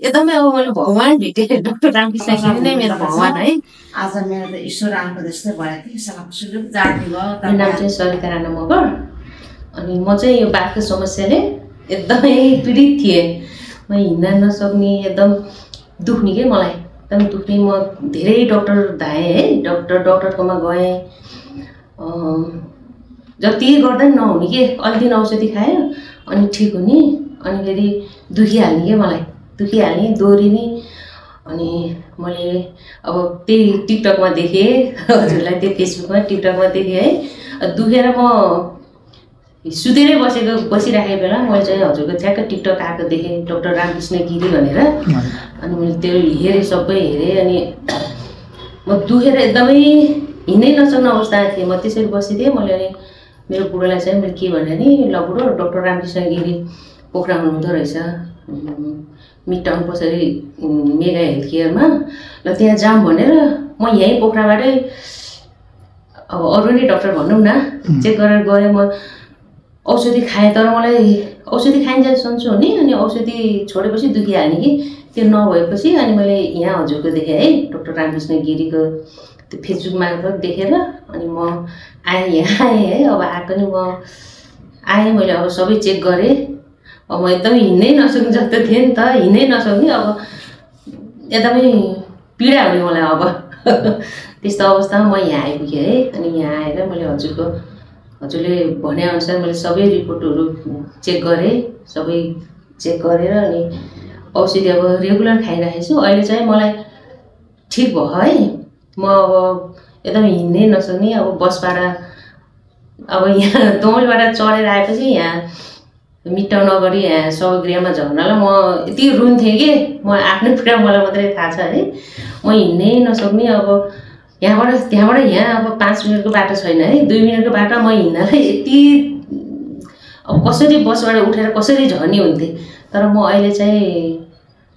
एकदमै अब मैले भगवान भेटेँ डाक्टर रामकृष्ण गिरी नै मेरो भगवान है। आज मेरो त ईश्वर आएको जस्तै भयो कि सुलुक जाति भयो। मेरो नाम चाहिँ सरिता राणा मगर अनि म चाहिँ यो बाघको समस्याले एकदमै पीडित थिएँ। म हिँड्न नसक्ने एकदम दुख्ने के मलाई एकदम दुख्ने। म धेरै डक्टर धाएँ है, डक्टरकोमा गएँ। जति गर्दा पनि नहुने के, अलि दिन औषधि खायो अनि ठिक हुने अनि फेरि दुखिहाल्ने के मलाई, दुखिहाल्ने दोहोरिने। अनि मैले अब त्यही टिकटकमा देखेँ हजुरलाई, त्यो फेसबुकमा टिकटकमा देखेँ है। दुखेर म सुतेरै बसिराखेको बेला मैले चाहिँ हजुरको ठ्याक्क टिकटक आएको देखेँ, डाक्टर रामकृष्ण गिरी भनेर। अनि मैले त्यो हेरेँ, सबै हेरेँ। अनि म दुखेर एकदमै हिँड्नै नसक्ने अवस्थामा थिएँ। म त्यसरी बसिदिएँ। मैले अनि मेरो बुढोलाई चाहिँ मैले के भने नि, ल बुढो डाक्टर रामकृष्ण गिरी पोखरा हुनुहुँदो रहेछ मिड टाउन पछाडि मेगा हेल्थ केयरमा, ल त्यहाँ जाऊँ भनेर म यहीँ पोखराबाटै अब अरू नै डक्टर भनौँ न चेक गरेर गएँ। म औषधि खाएँ तर मलाई औषधि खाइन्छ सन्चो हुने अनि औषधि छोडेपछि दुखिहाल्ने कि त्यो नभएपछि अनि मैले यहाँ हजुरको देखेँ है, डाक्टर रामकृष्ण गिरीको त्यो फेसबुक मार्फत देखेर अनि म आएँ, यहाँ आएँ है। अब आएको नि म आएँ, मैले अब सबै चेक गरेँ। अब म एकदमै हिँड्नै नसक्ने जस्तो थिएँ नि त, हिँड्नै नसक्ने। अब एकदमै पीडा हुने मलाई अब त्यस्तो अवस्थामा म यहाँ आइपुगेँ है। अनि यहाँ आएर मैले हजुरले भनेअनुसार मैले सबै रिपोर्टहरू चेक गरेँ, सबै चेक गरेर अनि औषधि अब रेगुलर खाइरहेको छु। अहिले चाहिँ मलाई ठिक भयो है। म अब एकदम हिँड्नै नसक्ने, अब बसबाट अब यहाँ दौलबाट चढेर आएपछि यहाँ मिड टाउन अगाडि यहाँ सौगृहमा झर्नलाई म यति रुन्थेँ कि म आफ्नै कुरा मलाई मात्रै थाहा छ है। म हिँड्नै नसक्ने। अब त्यहाँबाट यहाँ अब 5 मिनटको बाटो छैन है, 2 मिनटको बाटो म हिँड्नलाई यति अब कसरी बसबाट उठेर कसरी झर्ने हुन्थेँ। तर म अहिले चाहिँ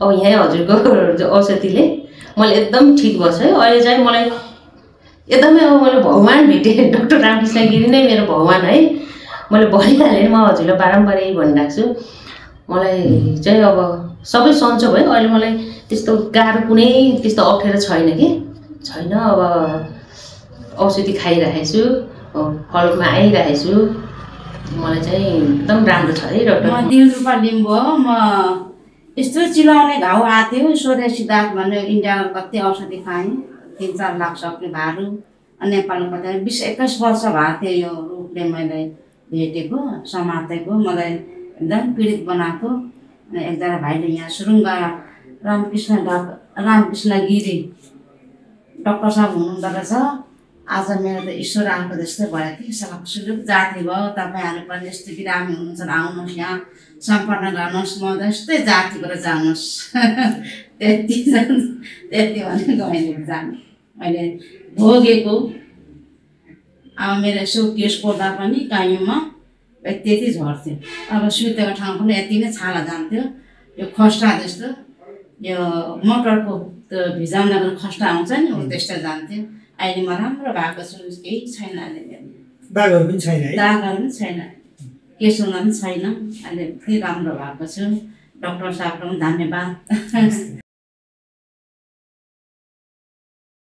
अब यहाँ हजुरको औषधिले मैले एकदम ठिक भएछ है। अहिले चाहिँ मलाई एकदमै अब मैले भगवान भेटेँ, डाक्टर रामकृष्ण गिरी नै मेरो भगवान है। मैले भनिहालेँ, म हजुरलाई बारम्बार यही भनिरहेको छु। मलाई चाहिँ अब सबै सन्चो भयो। अहिले मलाई त्यस्तो गाह्रो कुनै त्यस्तो अप्ठ्यारो छैन कि छैन। अब औषधि खाइरहेको छु, फलमा आइरहेको छु। मलाई चाहिँ एकदम राम्रो छ है डाक्टर। म दिलरूपा लिम्बू हो। म यस्तो चिलाउने घाउ आएको थियो, सोरेसी दाग भन्ने इन्डियामा कति औषधि खाएँ, 3-4 लाख सक्ने भारू। नेपालमा कतै 20-21 वर्ष भएको थियो यो रूपले मैले भेटेको, समातेको, मलाई एकदम पीडित बनाएको। अनि एकजना भाइले यहाँ सुरुङ्गा रामकृष्ण गिरी डक्टर साहब हुनुहुँदो रहेछ। आज मेरो त ईश्वर आएको जस्तै भयो कि सुलुक जाति भयो। तपाईँहरू पनि यस्तो बिरामी हुनुहुन्छ भने आउनुहोस्, यहाँ सम्पर्क गर्नुहोस्, म जस्तै जातिबाट जानुहोस् त्यति भने गएँ जाने। मैले भोगेको अब मेरो यसो केस कोर्दा पनि कायौँमा त्यति झर्थ्यो। अब सुतेको ठाउँ पनि यति नै छाला जान्थ्यो। यो खस्टा जस्तो यो मटरको त्यो भिजाउनको खस्टा आउँछ नि, हो त्यस्तो जान्थ्यो। अहिले म राम्रो भएको छु, केही छैन अहिले। दागहरू पनि छैन है? दागहरू पनि छैन, केसुमा पनि छैन। अहिले फेरि राम्रो भएको छु। डाक्टर साहबको पनि धन्यवाद।